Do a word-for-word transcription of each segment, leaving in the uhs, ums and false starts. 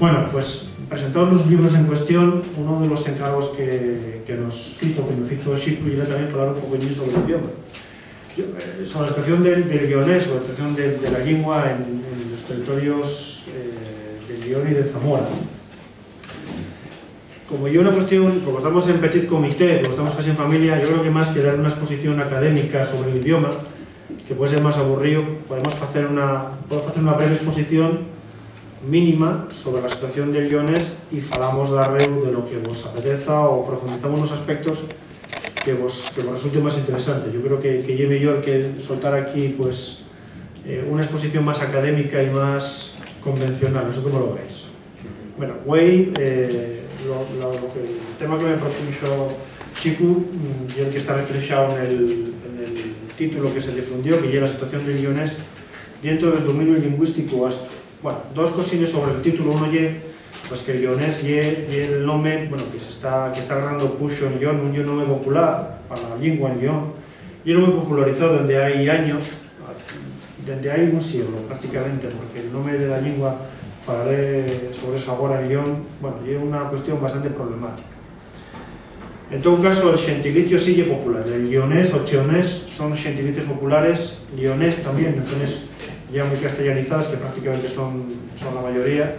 Bueno, pues, presentaos los libros en cuestión, uno de los encargos que, que nos hizo, que me hizo Xicu, era también hablar un poquillín sobre el idioma. Yo, eh, sobre la situación del, del lleonés, sobre la situación de, de la lengua en, en los territorios, eh, de León y de Zamora. Como yo una cuestión, como estamos en petit comité, como estamos casi en familia, yo creo que más que dar una exposición académica sobre el idioma, que puede ser más aburrido, podemos hacer una, podemos hacer una breve exposición mínima sobre la situación del lleonés y falamos darreu de lo que vos apeteza o profundizamos los aspectos que vos, que vos resulte más interesante. Yo creo que, que ye mellor que soltar aquí, pues, eh, una exposición más académica y más convencional. No sé cómo lo veis. Bueno, güei, eh, lo, lo, lo que, el tema que me propuxo Xicu, mm, y el que está reflexado en el, en el título que se difundió, que ye la situación del lleonés dentro del dominio lingüístico asturiano. Bueno, dos cosines sobre el título. Uno ye, pues, que el lleonés ye, ye el nome, bueno, que se está, que está ganando puxo en Lleón, un ye un nome popular pa la lengua en Lleón, ye un nome popularizado dende hai años, dende hai un sieglo prácticamente, porque el nome de la lengua, falaré sobre eso agora en Lleón, bueno, ye una cuestión bastante problemática. En todo caso, el xentilicio sí ye popular. El lleonés o cheonés son xentilicios populares, lleonés también, en zones ya muy castellanizadas, que prácticamente son, son la mayoría.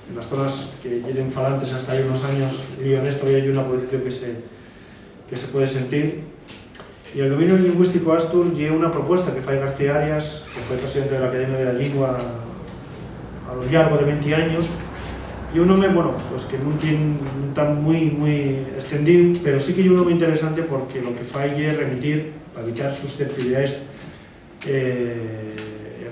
En las zonas que tienen falantes hasta hace unos años, lleonés todavía hay una pronunciación que se, que se puede sentir. Y el dominio lingüístico astur ye una propuesta que fai García Arias, que fue presidente de la Academia de la Lengua a lo llargo de veinte años. Y un nome, bueno, pues, que nun tien, nun ta mui, mui estendíu, pero sí que ye un nome interesante porque lo que fai ye remitir, pa evitar susceptibilidades, eh,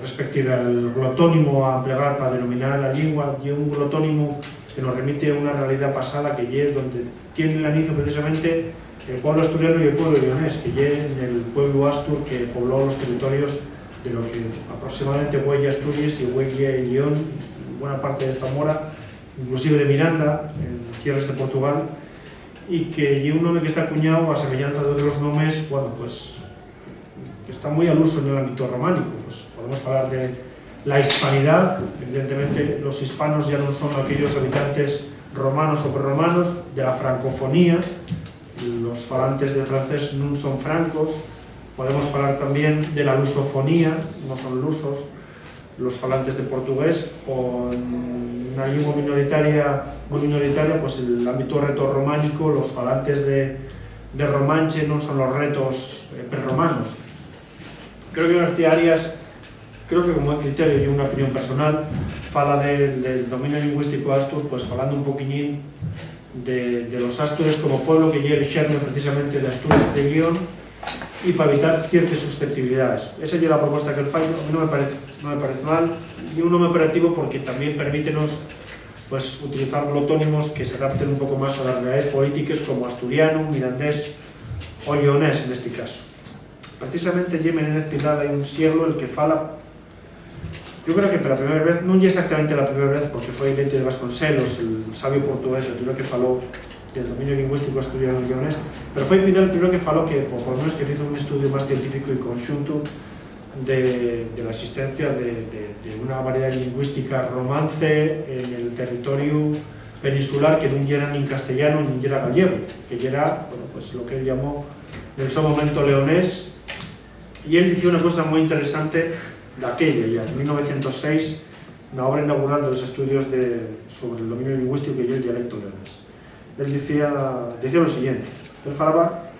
respective al glotónimo a emplegar pa denominar la lengua, ye un glotónimo que nos remite a una realidá pasada, que ye donde tien el inicio precisamente el pueblo asturiano y el pueblo lleonés, que ye en el pueblo astur que pobló los territorios de lo que aproximadamente güei ye Asturies y güei ye Lleón, buena parte de Zamora, inclusive de Miranda, en tierras de Portugal, y que ye un nome que está acuñao a semeyanza de otros nomes, bueno, pues, que está muy al uso en el ámbito románico. Pues podemos hablar de la hispanidad. Evidentemente, los hispanos ya no son aquellos habitantes romanos o prerromanos, de la francofonía, los falantes de francés nun son francos. Podemos hablar también de la lusofonía, no son lusos los falantes de portugués, o en una lengua minoritaria, muy minoritaria, pues el ámbito retorrománico, los falantes de, de romanche non son los retos, eh, prerromanos. Creo que García Arias, creo que como criterio y una opinión personal, fala del, del dominio lingüístico astur, pues falando un poquiñín de, de los astures como pueblo, que ye el xerme precisamente de Astures de Lleón, y pa evitar ciertes susceptibilidades. Esa ye la propuesta que el fai, a mí no me parece, no me parece mal, y un nome operativo porque también permítenos, pues, utilizar glotónimos que se adapten un poco más a las realidades políticas, como asturiano, mirandés o lleonés en este caso. Precisamente ye Menéndez Pidal hai un sieglo el que fala, yo creo que pela primer vez, nun ye exactamente la primer vez, porque foi Leite de Vasconcelos, el sabio portugués, el primero que faló del dominio lingüístico asturiano y lleonés, pero foi Pidal el primero que faló que, por, por lo menos, que hizo un estudio más científico y conxunto de, de la existencia de, de, de una variedad lingüística romance en el territorio peninsular que nun yera nin castellano nin yera gallego, que yera, bueno, pues, lo que él llamó en su momento leonés. Y él decía una cosa muy interesante daquella, ya en mil novecientos seis, na obra inaugural de los estudios de, sobre el dominio lingüístico y el dialecto leonés. Él decía, decía lo siguiente, él falaba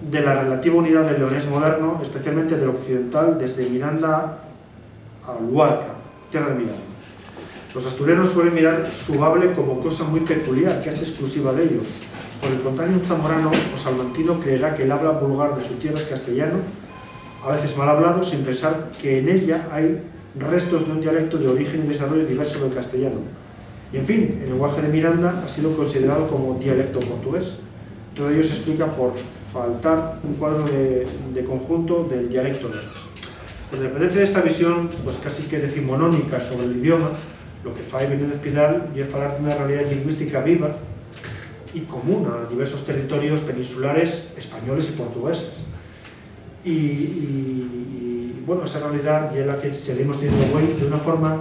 de la relativa unidad del leonés moderno, especialmente del occidental, desde Miranda a Luarca, tierra de Miranda. Los asturianos suelen mirar su hable como cosa muy peculiar, casi exclusiva de ellos. Por el contrario, un zamorano o salmantino creerá que el habla vulgar de su tierra es castellano, a veces mal hablado, sin pensar que en ella hay restos de un dialecto de origen y desarrollo diverso del castellano. Y, en fin, el lenguaje de Miranda ha sido considerado como dialecto portugués. Todo ello se explica por faltar un cuadro de, de conjunto del dialecto leonés. Donde aparece esta visión, pues, casi que decimonónica sobre el idioma, lo que fai Menéndez Pidal ye falar d'una realidá lingüística viva y común a diversos territorios peninsulares españoles y portugueses. Y, y, y, bueno, esa realidá ye la que seguimos teniendo güei de una forma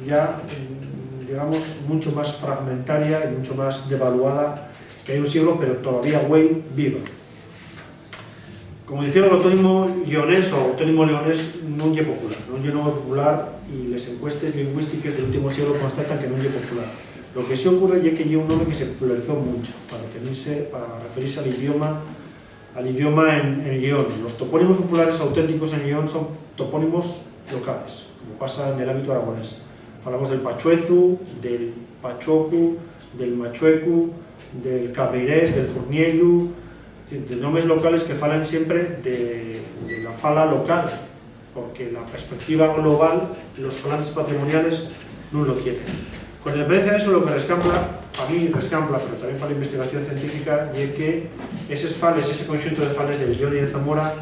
ya, mm, digamos, muncho más fragmentaria y muncho más devaluada que hai un sieglu, pero todavía güei viva. Como dicía, l'autónimo lleonés o autónimo leonés nun ye popular, nun ye un nome popular, y les encuestes lingüístiques del último sieglu constatan que nun ye popular. Lo que sí ocurre ye que ye un nome que se popularizó muncho pa referirse, pa referirse al idioma, al idioma en, en Lleón. Los topónimos populares auténticos en Lleón son topónimos locales, como pasa en el ámbito aragonés. Falamos del Pachuezu, del Pachocu, del Machuecu, del Cabreirés, del Furniellu, es decir, de nomes locales que falan siempre de, de la fala local, porque la perspectiva global los falantes patrimoniales nun lo tienen. Con independencia de eso, lo que rescampla, a mí rescampla, pero también para la investigación científica, ye que eses fales, ese conxunto de fales de Lleón y de Zamora,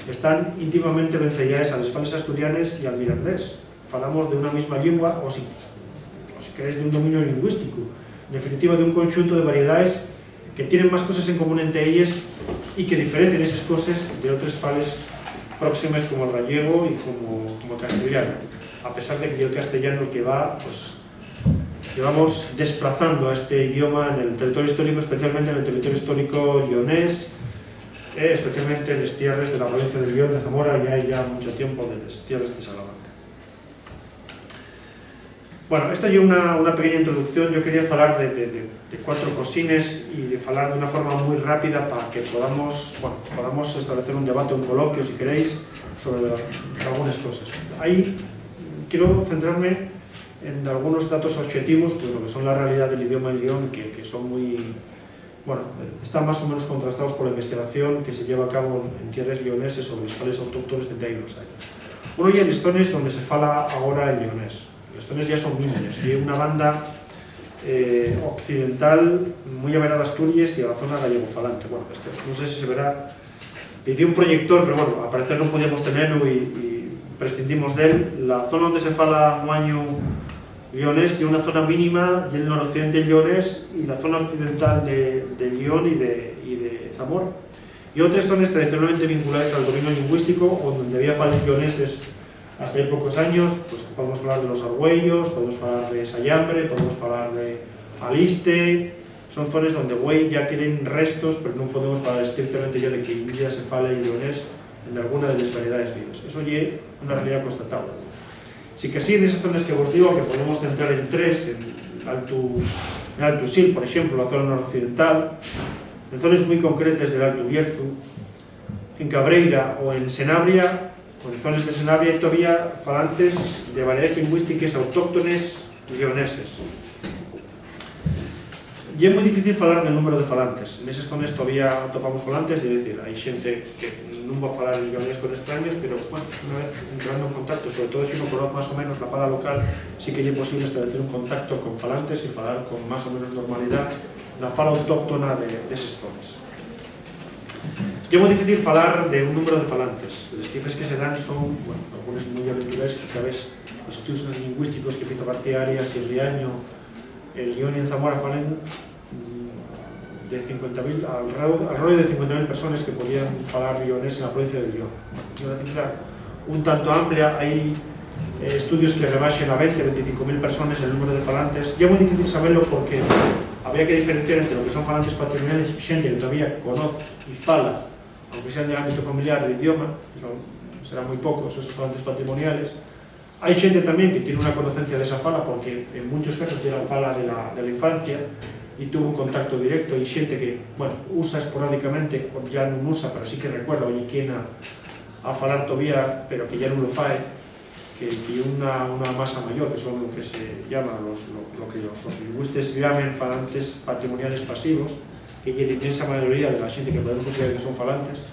están íntimamente venceyaes a les fales asturianes y al mirandés. Falamos de una misma llingua, o si, o si queréis, d'un dominio lingüístico, en definitiva, d'un conxuntu de variedaes que tienen más coses en común ente elles y que diferencien eses coses de otres fales próximes, como el gallego y como, como el castellano, a pesar de que el castellano el que va, pues, llevamos desplazando a este idioma en el territorio histórico, especialmente en el territorio histórico lleonés, eh, especialmente en les tierres de la provincia de Lleón, de Zamora, y hai ya mucho tiempo de les tierres de Salamanca. Bueno, esta ye una, una pequeña introducción. Yo quería falar de, de, de, de cuatro cosines y de falar de una forma muy rápida para que podamos, bueno, podamos establecer un debate, un coloquio, si queréis, sobre de las, de algunas cosas. Ahí quiero centrarme en algunos datos objetivos, pues, lo que son la realidad del idioma en Lleón, que, que son muy, bueno, están más o menos contrastados por la investigación que se lleva a cabo en tierres lleoneses sobre les fales autóctones dende hai unos años. Uno ye les zones donde se fala agora el lleonés. Les zones ya son mínimes. Ye una banda, eh, occidental, muy averada a Asturies y a la zona gallegofalante. Bueno, este, no sé si se verá. Pidí un proyector, pero, bueno, al parecer no podíamos tenerlo y, y prescindimos de él. La zona donde se fala guaño lleonés ye una zona mínima, ye el noroccidente lleonés y la zona occidental de, de Lleón y de, y de Zamora. Y otras zonas tradicionalmente vinculadas al dominio lingüístico, o donde había fales lleoneses hasta hai pocos años, pues podemos falar de los Argüellos, podemos falar de Sayambre, podemos falar de Aliste. Son zones donde güei ya queden restos, pero nun podemos falar estrictamente ya de que un día se fale lleonés en alguna de les variedades vivas. Eso ye una realidá constatable. Si que sí, en eses zones que vos digo, que podemos centrar en tres, en Altu, en Altu Sil, por exemplo, la zona noroccidental, en zones mui concretes del Altu Bierzu, en Cabreira o en Senabria, o en zones de Senabria, hai todavía falantes de variedades lingüístiques autóctones lleoneses. Ye mui difícil falar del númberu de falantes. Neses zones todavía atopamos falantes, ye dicir, hai xente que nun va falar el lleonés con estraños, pero, bueno, una vez entrando en contacto, sobre todo si uno conoz más o menos la fala local, sí que ye posible establecer un contacto con falantes y falar con más o menos normalidá la fala autóctona de, d'eses zones. Ye mui difícil falar de un númberu de falantes. Les cifres que se dan son, bueno, algunes mui aventureres, que a través los estudios lingüísticos que fizo García Arias y Riaño, en Lleón y en Zamora falen, mm, de cincuenta mil, alredor, alredor de cincuenta mil persones que podían falar lleonés en la provincia de Lleón. Ye una cifra un tanto amplia, hai, eh, estudios que rebaxen a veinte, venticinco mil persones el númberu de falantes. Ye mui difícil sabelo porque habría que diferenciar entre lo que son falantes patrimoniales, xente que todavía conoz y fala, aunque sean del ámbito familiar, el idioma, que son, serán mui pocos esos falantes patrimoniales. Hai xente tamién que tien una conocencia d'esa fala porque en munchos casos ye la fala de la, de la infancia y tuvo un contacto directo. Hai xente que, bueno, usa esporádicamente, o ya nun usa, pero sí que recuerda, oye, quién a, a falar todavía, pero que ya nun lo fae, que, que ye una, una masa mayor, que son lo que se llama los, lo, lo que los sociolingüistes llamen falantes patrimoniales pasivos, que ye la inmensa mayoría de la xente que podemos considerar que son falantes.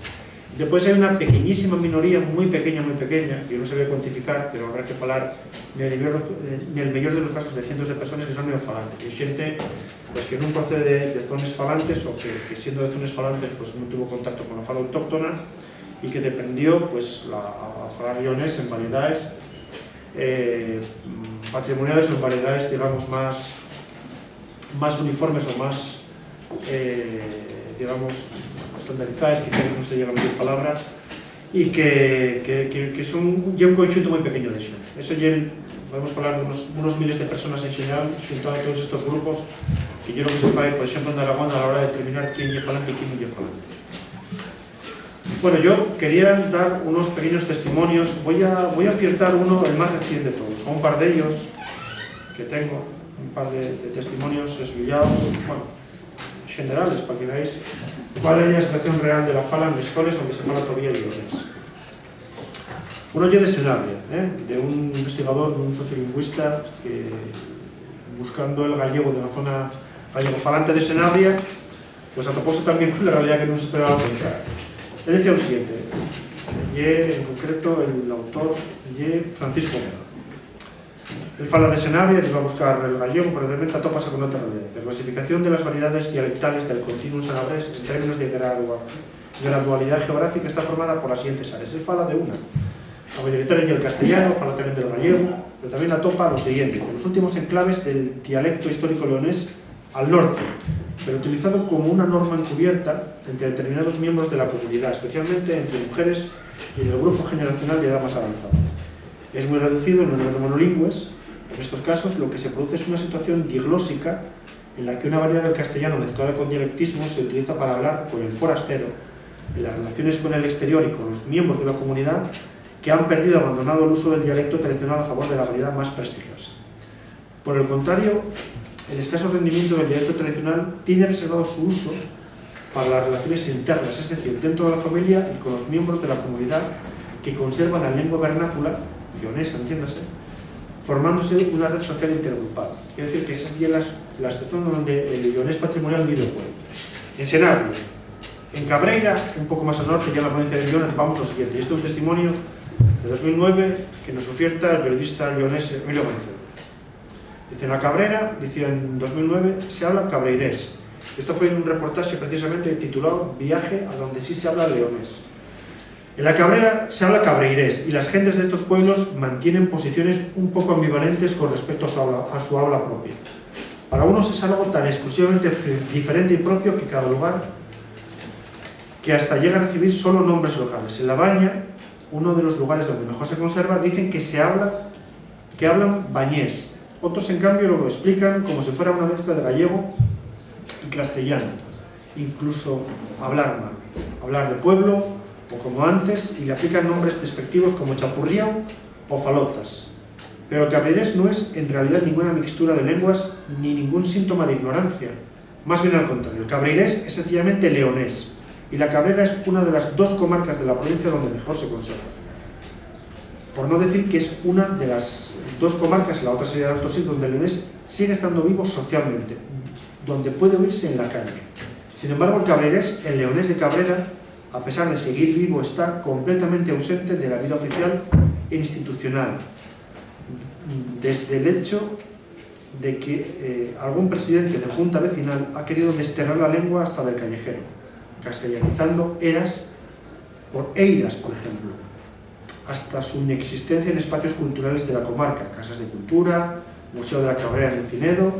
Después hai una pequeñísima minoría, mui pequeña, mui pequeña, que nun se ve cuantificar, pero habrá que falar nel mellor, nel mellor de los casos de cientos de persones que son neofalantes. Hai xente, pues, que nun procede de, de zones falantes o que, que siendo de zones falantes, pues, nun tuvo contacto con la fala autóctona y que deprendió, pues, la, a, a falar lleonés en variedades, eh, patrimoniales o en variedades, digamos, más, más uniformes o más, eh, digamos, estandarizaes, quizás nun se llega a meyor palabra, y que, que, que, que son, ye un conxuntu mui pequeño de xente. Eso ye el, Podemos falar d'unos, unos miles de personas en xeneral, xuntando todos estos grupos, que ye lo que se fai, por exemplo, en Aragón a la hora de determinar quién ye falante y quién nun ye falante. Bueno, yo quería dar unos pequeños testimonios. Voy a, voy a ofertar uno, el más recién de todos, o un par d'ellos que tengo, un par de, de testimonios esvillaos, bueno, xenerales, pa que veáis cuál ye la situación real de la fala nes zones onde se fala tovía el lleonés. Uno ye de Senabria, ¿eh? De un investigador, un sociolingüista, que, buscando el gallego de la zona gallegofalante de Senabria, pues atopóse tamién con la realidá que nun se esperaba encontrar. Él decía lo siguiente, ye, en concreto, el autor ye Francisco Vega. Él fala de Senabria, diba buscar el gallego, pero de repente atópase con otra realidá. Dice: "Clasificación de las variedades dialectales del continuum senabrés en términos de gradua-, gradualidad geográfica está formada por las siguientes áreas". Él fala de una. La mayoritaria ye el castellano, fala también del gallego, pero también atopa lo siguiente: "Los últimos enclaves del dialecto histórico leonés al norte, pero utilizado como una norma encubierta entre determinados miembros de la comunidad, especialmente entre mujeres y en el grupo generacional de edad más avanzada. Es muy reducido el número de monolingües. En estos casos, lo que se produce es una situación diglósica en la que una variedad del castellano mezclada con dialectismos se utiliza para hablar con el forastero, en las relaciones con el exterior y con los miembros de la comunidad que han perdido o abandonado el uso del dialecto tradicional a favor de la variedad más prestigiosa. Por el contrario, el escaso rendimiento del dialecto tradicional tiene reservado su uso para las relaciones internas, es decir, dentro de la familia y con los miembros de la comunidad que conservan la lengua vernácula, lleonesa, entiéndase, formándose una red social intergrupal". Quiere decir que esa es la, la situación donde el lleonés patrimonial vive hoy. En Senabria, en Cabreira, un poco más al norte, ya en la provincia de León, atopamos lo siguiente. Y esto es un testimonio de dos mil nueve que nos ofierta el periodista lleonés Emilio Mancebo. Dice: "En la Cabrera", dicía en dos mil nueve, "se habla cabreirés". Esto fue en un reportaje precisamente titulado "Viaje a donde sí se habla leonés". "En la Cabrera se habla cabreirés y las gentes de estos pueblos mantienen posiciones un poco ambivalentes con respecto a su habla, a su habla propia. Para unos es algo tan exclusivamente diferente y propio que cada lugar que hasta llega a recibir solo nombres locales. En La Baña, uno de los lugares donde mejor se conserva, dicen que se habla, que hablan bañés. Otros, en cambio, lo explican como si fuera una mezcla de gallego y castellano, incluso hablar mal, hablar de pueblo o como antes, y le aplican nombres despectivos como chapurriao o falotas. Pero el cabreirés no es, en realidad, ninguna mixtura de lenguas ni ningún síntoma de ignorancia. Más bien al contrario, el cabreirés es sencillamente leonés, y la Cabrera es una de las dos comarcas de la provincia donde mejor se conserva. Por no decir que es una de las dos comarcas, la otra sería el Alto Sil, donde el leonés sigue estando vivo socialmente, donde puede oírse en la calle. Sin embargo, el cabreirés, el leonés de Cabrera, a pesar de seguir vivo, está completamente ausente de la vida oficial e institucional, desde el hecho de que, eh, algún presidente de junta vecinal ha querido desterrar la lengua hasta del callejero, castellanizando eras por eiras, por ejemplo, hasta su inexistencia en espacios culturales de la comarca, casas de cultura, Museo de la Cabrera en Encinedo.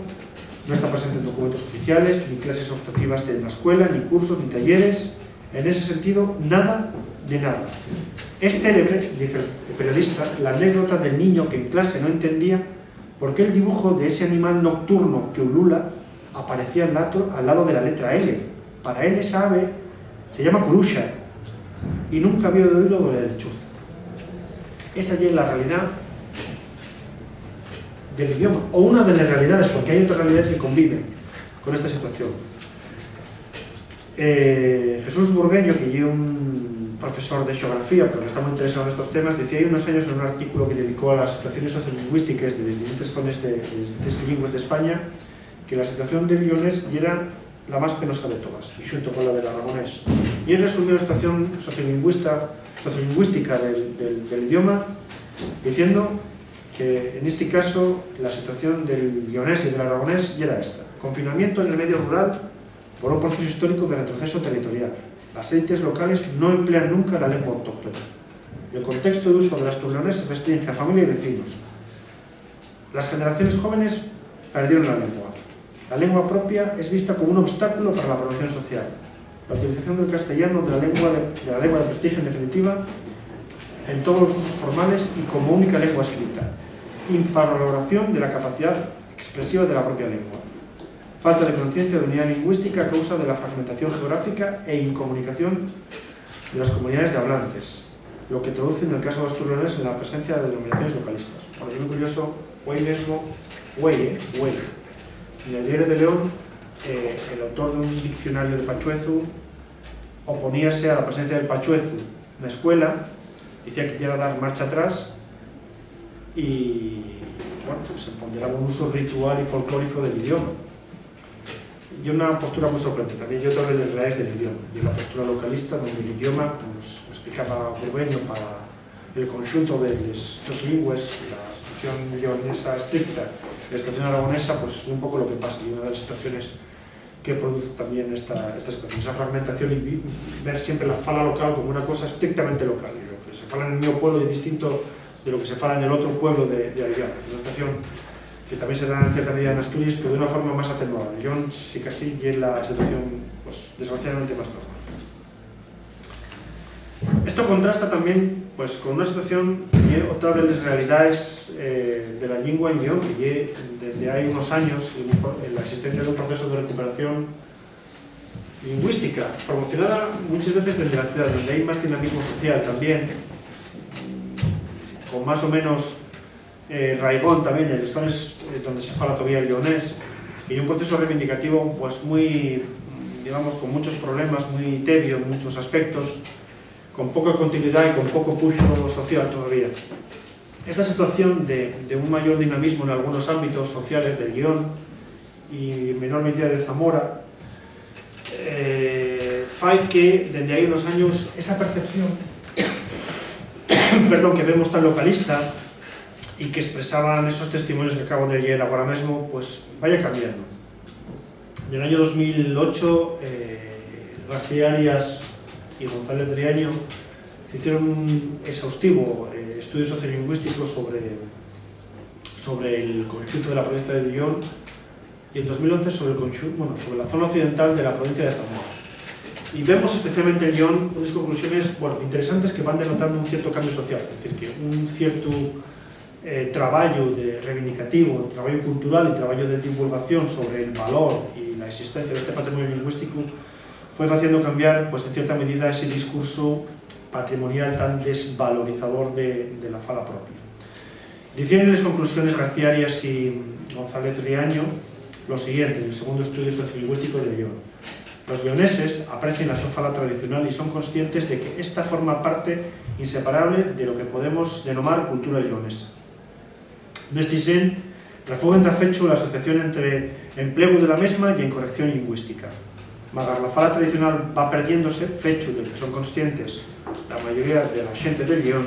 No está presente en documentos oficiales, ni clases optativas de la escuela, ni cursos, ni talleres. En ese sentido, nada de nada. Es célebre, dice el periodista, la anécdota del niño que en clase no entendía por qué el dibujo de ese animal nocturno que ulula aparecía al lado, al lado de la letra L. Para él esa ave se llama curuxa y nunca había oído lo de la lechuza. Esa ye la realidad del idioma, o una de las realidades, porque hay otras realidades que conviven con esta situación. Eh, Jesús Burgueño, que ye un profesor de xeografía, pero que está muy interesado en estos temas, decía hai unos años en un artículo que dedicó a las situaciones sociolingüísticas de las diferentes zonas de, de las diferentes lengües de España, que la situación del leonés yera la más penosa de todas, y xunto con la del aragonés. Y él resumió la situación sociolingüista, sociolingüística del, del, del idioma diciendo que, en este caso, la situación del leonés y del aragonés yera esta: confinamiento en el medio rural por un proceso histórico de retroceso territorial. Las élites locales no emplean nunca la lengua autóctona. El contexto de uso del asturleonés se restringe a familia y vecinos. Las generaciones jóvenes perdieron la lengua. La lengua propia es vista como un obstáculo para la progresión social. La utilización del castellano, de la lengua de, de la lengua de prestigio, en definitiva, en todos los usos formales y como única lengua escrita. infravaloración de la capacidad expresiva de la propia lengua, falta de conciencia de unidad lingüística a causa de la fragmentación geográfica e incomunicación de las comunidades de hablantes, lo que traduce en el caso asturiano en la presencia de denominaciones localistas. Bueno, es muy curioso, hoy mismo, hoy, eh, hoy, en el Diario de León, eh, el autor de un diccionario de pachuezu oponíase a la presencia del pachuezu na escuela, dicía que yera dar marcha atrás y, bueno, pues se ponderaba un uso ritual y folclórico del idioma. Y una postura muy sorprendente también, y otra de las realidades del idioma, y la postura localista, donde el idioma, como nos explicaba Burgueño, para el conjunto de las dos lenguas, la situación leonesa estricta y la situación aragonesa, pues es un poco lo que pasa, y una de las situaciones que produce también esta, esta situación, esa fragmentación y vi-, ver siempre la fala local como una cosa estrictamente local. Y lo que se fala en el mío pueblo es distinto de lo que se fala en el otro pueblo de, de Aviana. Es una situación que también se da en cierta medida en Asturias, pero de una forma más atenuada. En León sí que así, y es la situación, pues, desgraciadamente más normal. Esto contrasta también, pues, con una situación que ye otra de las realidades, eh, de la lengua en León, que ye, desde hai unos años, un pro-, la existencia de un proceso de recuperación lingüística, promocionada muchas veces desde la ciudad, donde hay más dinamismo social también, con más o menos, eh, raigón también en los zones, eh, donde se fala todavía el leonés, y un proceso reivindicativo, pues, muy, digamos, con muchos problemas, muy tebio en muchos aspectos, con poca continuidad y con poco pulso social todavía. Esta situación de, de un mayor dinamismo en algunos ámbitos sociales del León y en menor medida de Zamora, eh, fai que dende hai unos años esa percepción, perdón, que vemos tan localista y que expresaban esos testimonios que acabo de leer agora mesmo, pues, vaya cambiando. Nel año dos mil ocho, eh, García Arias y González Riaño hicieron un exhaustivo, eh, estudio sociolingüístico sobre, sobre el conxunto de la provincia de León, y en dos mil once sobre el conxu-, bueno, sobre la zona occidental de la provincia de Zamora. Y vemos especialmente en León unas conclusiones, bueno, interesantes, que van denotando un cierto cambio social, es decir, que un cierto, eh, trabajo de reivindicativo, trabajo cultural y trabajo de divulgación sobre el valor y la existencia de este patrimonio lingüístico fue haciendo cambiar, pues, en cierta medida ese discurso patrimonial tan desvalorizador de, de la fala propia. Dicían en les conclusiones García Arias y González Riaño lo siguiente, en el segundo estudio sociolingüístico de León: "Los leoneses aprecien la so fala tradicional y son conscientes de que esta forma parte inseparable de lo que podemos denomar cultura leonesa. Nesti sen, refuguen dafechu la asociación entre emplegu de la mesma y encorrección lingüística. Magar la fala tradicional va perdiéndose, fechu del que son conscientes la mayoría de la xente de León,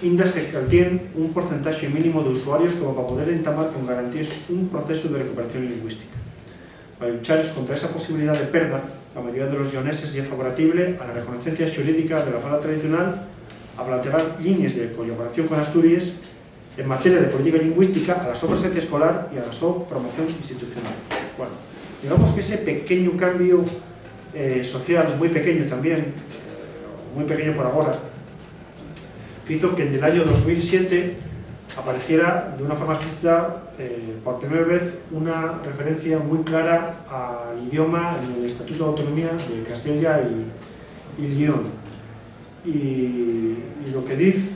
inda se caltién un porcentaxe mínimo d'usuarios como pa poder entamar con garantíes un procesu de recuperación lingüística. Pa lluchar contra esa posibilidá de perda, la mayoría de los leoneses ye favorable a la reconocencia xurídica de la fala tradicional, a plantear llinies de collaboración con Asturies en materia de política lingüística, a la so presencia escolar y a la so promoción institucional". Bueno, digamos que ese pequeñu cambiu, eh, social, mui pequeñu tamién, eh, mui pequeñu por agora, fizo que nel añu dos mil siete apareciera d'una forma explícita, eh, por primera vez, una referencia mui clara al idioma en el Estatuto de Autonomía de Castilla y, y León. Y, y lo que diz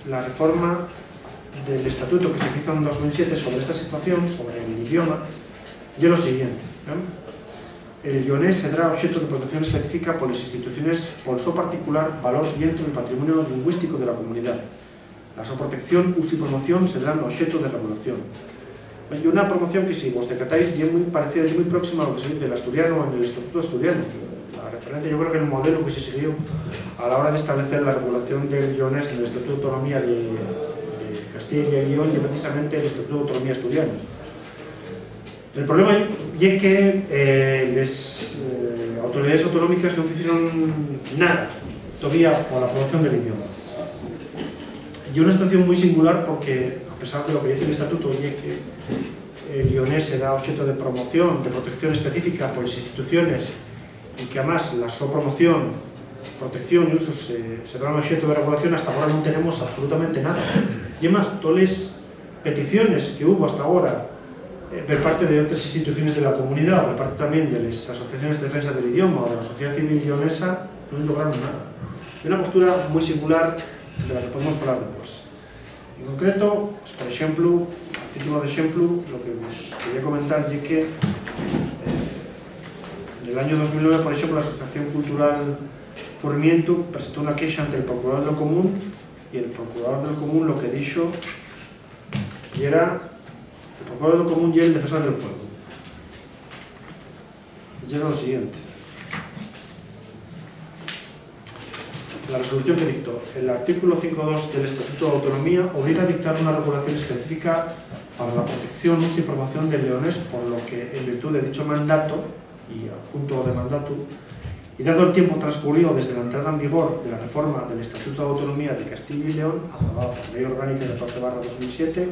la reforma del estatuto que se fizo en dos mil siete sobre esta situación, sobre el idioma, ye lo siguiente, ¿eh? "El leonés sedrá oxetu de protección específica poles instituciones pol so particular valor dientro del patrimoniu lingüístico de la comunidá. La so protección, usu y promoción sedrán oxetu de regulación". Ye una promoción que, si vos decatáis, ye mui parecida, ye mui próxima a lo que se dice del asturiano en el Estatuto Asturiano. La referencia, yo creo que el modelo que se siguió a la hora de establecer la regulación del leonés en el Estatuto de Autonomía de, de Castilla y León ye precisamente el Estatuto de Autonomía Asturiano. El problema ye que, eh, les, eh, autoridaes autonómiques nun ficieron nada todavía pola promoción del idioma. Ye una situación mui singular porque, a pesar de lo que dice el estatuto, ye que el leonés será oxetu de promoción, de protección específica poles instituciones, y que, amás, la so promoción, protección y uso se, serán oxetu de regulación, hasta agora nun tenemos absolutamente nada. Y, amás, toles peticiones que hubo hasta agora, eh, per parte d'otres instituciones de la comunidá, o per parte tamién de les asociaciones de defensa del idioma o de la sociedá civil lleonesa, nun lograron nada. Ye una postura mui singular de la que podemos falar depués. En concreto, pues, por exemplu, a título d'exemplu, lo que vos quería comentar ye que, eh, nel añu dos mil nueve, por exemplu, la Asociación Cultural Furmientu presentó una quexa ante el Procurador del Común, y el Procurador del Común lo que dixo yera, el Procurador del Común ye el defensor del pueblo. Yera lo siguiente. La resolución que dictó: "El artículo cinco dos del Estatuto de Autonomía obliga a dictar una regulación específica para la protección, uso y promoción del leonés, por lo que, en virtud de dicho mandato y adjunto de mandato, y dado el tiempo transcurrido desde la entrada en vigor de la reforma del Estatuto de Autonomía de Castilla y León, aprobada por Ley Orgánica catorce barra dos mil siete,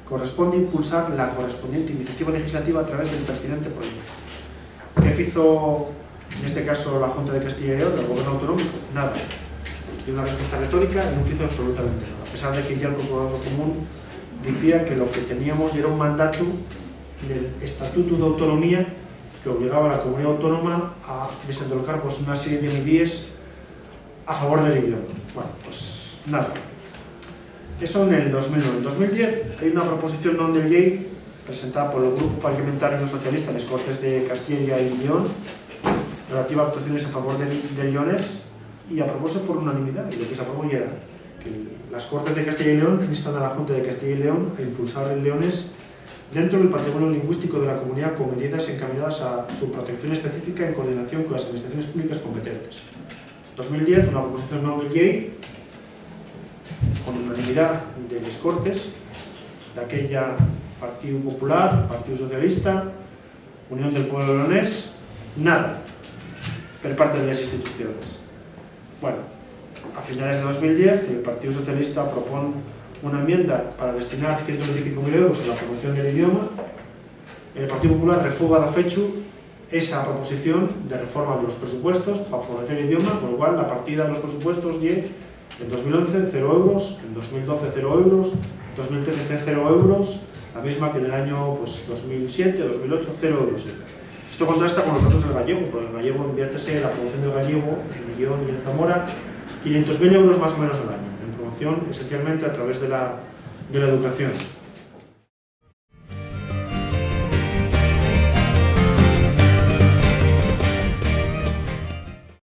corresponde impulsar la correspondiente iniciativa legislativa a través del pertinente proyecto". ¿Qué fizo neste caso la Junta de Castilla y León, el gobierno autonómico? Nada. Y una respuesta retórica y nun fizo absolutamente nada, a pesar de que ya el Procurador Común dicía que lo que teníamos era un mandato del Estatuto de Autonomía que obligaba a la comunidad autónoma a desendolcar, pues, una serie de medidas a favor del idioma. Bueno, pues nada. Eso en el dos mil nueve. En dos mil diez hay una proposición non de llei presentada por el Grupo Parlamentario Socialista en les Cortes de Castilla y León relativa a actuaciones a favor del, del leonés, y aprobóse por unanimidad. Y lo que se aprobó era que las Cortes de Castilla y León instan a la Junta de Castilla y León a impulsar el leonés dentro del patrimonio lingüístico de la comunidad con medidas encaminadas a su protección específica en coordinación con las administraciones públicas competentes. Dos mil diez, una proposición non de llei, con unanimidad de les Cortes, d'aquella Partido Popular, Partido Socialista, Unión del Pueblo Leonés, nada per parte de les instituciones. Bueno, a finales de dos mil diez, el Partido Socialista propón una enmienda para destinar ciento veinticinco mil euros a la promoción del idioma. El Partido Popular refuga dafechu esa proposición de reforma de los presupuestos pa favorecer el idioma, con lo cual la partida de los presupuestos ye, en dos mil once, cero euros; en dos mil doce, cero euros; dos mil trece, cero euros, la misma que en el año, pues, dos mil siete, dos mil ocho, cero euros. Esto contrasta con los datos del gallego, porque el gallego inviértese, la promoción del gallego en León y en Zamora, quinientos mil euros más o menos al año, en promoción esencialmente a través de la, de la educación.